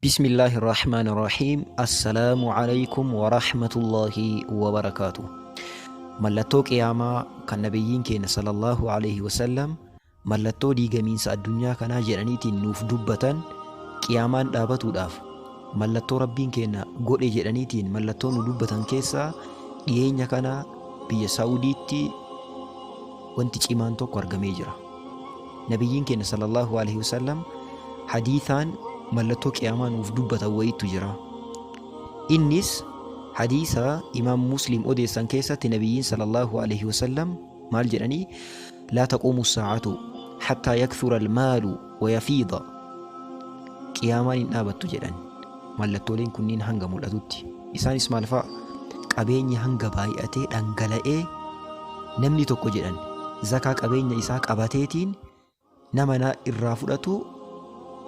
Bismillaahi Rahmaani Rahiim. Assalaamu Aleykum wa Rahmatullaahi wa Barakaatuh. Mallattoo Qiyaamaa kan Nabiyyiin keenya Sallallaahu Aleyhi Wasallam mallattoo diigamiinsa addunyaa kanaa jedhaniitiin nuuf dubbatan, Qiyaamaan dhaabatuudhaaf mallattoo Rabbiin keenya godhe jedhaniitiin mallattoo nu dubbatan keessaa dhiyeenya kana biyya Saa'udiitti wanti cimaan tokko argamee jira. Nabiyyiin keenya Sallallaahu Aleyhi Wasallam hadiisaan mallattoo qiyaamaa nuuf dubbatan wayiitu jira. Innis hadiisa Imaam Muslim odeessan keessatti Nabiyyiin Sallallaahu Aleyhi Wasallam maal jedhanii? Laa taquumu saa'atu hattaa yakthura almaalu wa yafiida. Qiyaamaan hin dhaabattu jedhan. Mallattooleen kunniin hanga mul'atutti. Isaanis maal fa'a? Qabeenyi hanga baay'atee dhangala'ee namni tokko jedhan zakaa qabeenya isaa qabateetiin nama na irraa fudhatu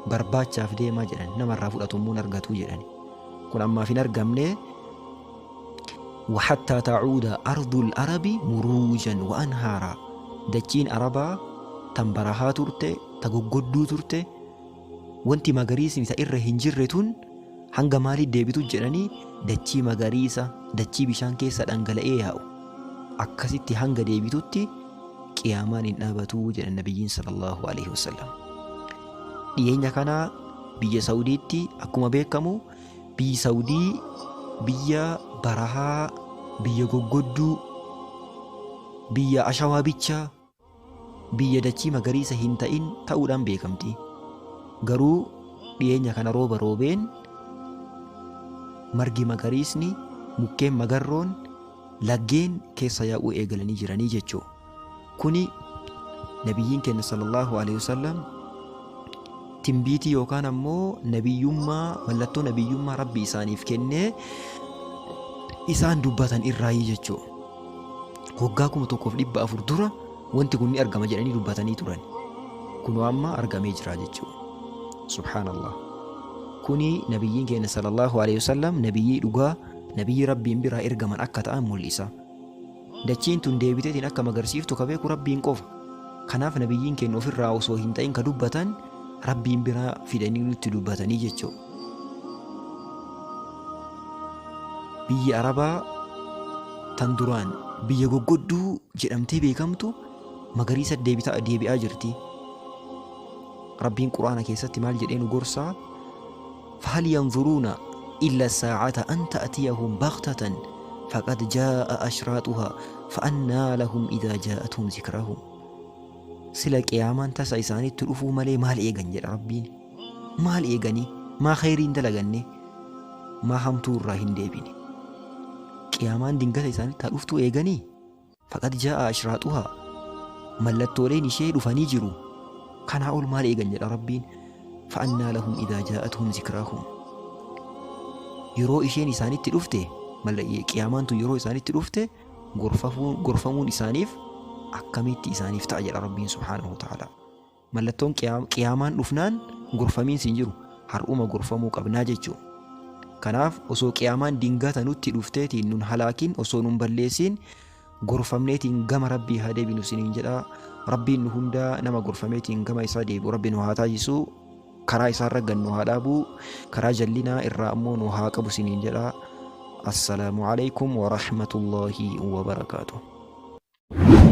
barbaachaaf deemaa jedhan, nama irraa fudhatu immoo hin argatu jedhan. Kun ammaaf hin argamne. Waxattaa ta'uuda ardul arabi muruujan wa anhaaraa, dachiin arabaa tan barahaa turte, ta goggodduu turte, wanti magariisni ta irra hin jirre tun hanga maaliit deebitu jedhanii, dachii magariisa, dachii bishaan keessa dhangala'ee yaa'u akkasitti hanga deebitutti qiyaamaan hin dhaabatu jedhan Nabiyyiin Sallallaahu aleyhi wasallam. Dhiyeenya kana biyya Saudiitti, akkuma beekamu biyyi Saudii biyya barahaa, biyya goggodduu, biyya ashawaa bichaa, biyya dachii magariisa hin ta'in ta'uudhaan beekamti. Garuu dhiyeenya kana rooba roobeen margi magariisni, mukkeen magarroon, laggeen keessa yaa'uu eegalanii jiranii jechuu. Kuni Nabiyyiin keenya Sallallaahu aleyhi wasallam timbiitii yookaan ammoo nabiyyummaa, mallattoo nabiyyummaa Rabbi isaaniif kennee isaan dubbatan irraayii jechuu. Waggaa 1400 dura wanti kun ni argama jedhanii dubbatanii turan. Kunoo amma argamee jira jechuudha. Subhaanallah. Kuni Nabiyyiin keenya Sallallaahu aleyhi wasallam nabiyyii dhugaa, nabiyyii Rabbiin biraa ergaman akka ta'an mul'isa. Dachiin tun deebiteetiin akka magarsiiftu ka beeku Rabbiin qofa. Kanaaf Nabiyyiin keenya ofirraa osoo hin ta'in ka dubbatan Rabbiin biraa fidanii nutti dubbatanii jechuudha. Biyyi Arabaa tan duraan biyya goggodduu jedhamtee beekamtu magariisa deebi'aa jirti. Rabbiin Qur'aana keessatti maal jedhee nu gorsaa? Fahal yanzuruuna illa saa'ata an ta'tiyahum baghtatan faqad jaa'a ashraaxuhaa fa'annaa lahum idhaa jaa'athum zikraahum. Sila qiyaamaan tasa isaanitti dhufuu malee maal eegan jedha Rabbiin. Maal eeganii? Maa khayrii hin dalaganne? Maa hamtuu irraa hin deebine? Qiyaamaan dingata isaanitti haa dhuftuu eeganii? Faqad jaa'a ashraaxuhaa, mallattooleen ishee dhufanii jiru. Kanaa ol maal eegan jedha Rabbiin. Fa'annaa lahum idhaa jaa'atuhum zikraahum. Yeroo isheen isaanitti dhufte, qiyaamaan tun yeroo isaanitti dhufte, gorfamuun isaaniif akkamitti isaaniif ta'a jedha Rabbiin subhaanahu wa ta'ala. Mallattoon qiyaamaan dhufnaan gorfamiinsi hin jiru. Har'uma gorfamuu qabnaa jechuu. Kanaaf osoo qiyaamaan dingata nutti dhufteetiin nun halaakin, osoo nun balleessin, gorfamneetiin gama Rabbii haa deebinu isiniin jedha. Rabbiin nu hundaa nama gorfameetiin gama isaa deebi'u Rabbi nu haa taasisu. Karaa isaarra gad nu haa dhaabu. Karaa jallinaa irraa ammoo nu haa qabu isiniin jedha. Assalaamu alaikum wa rahmatullahi wa barakaatuh.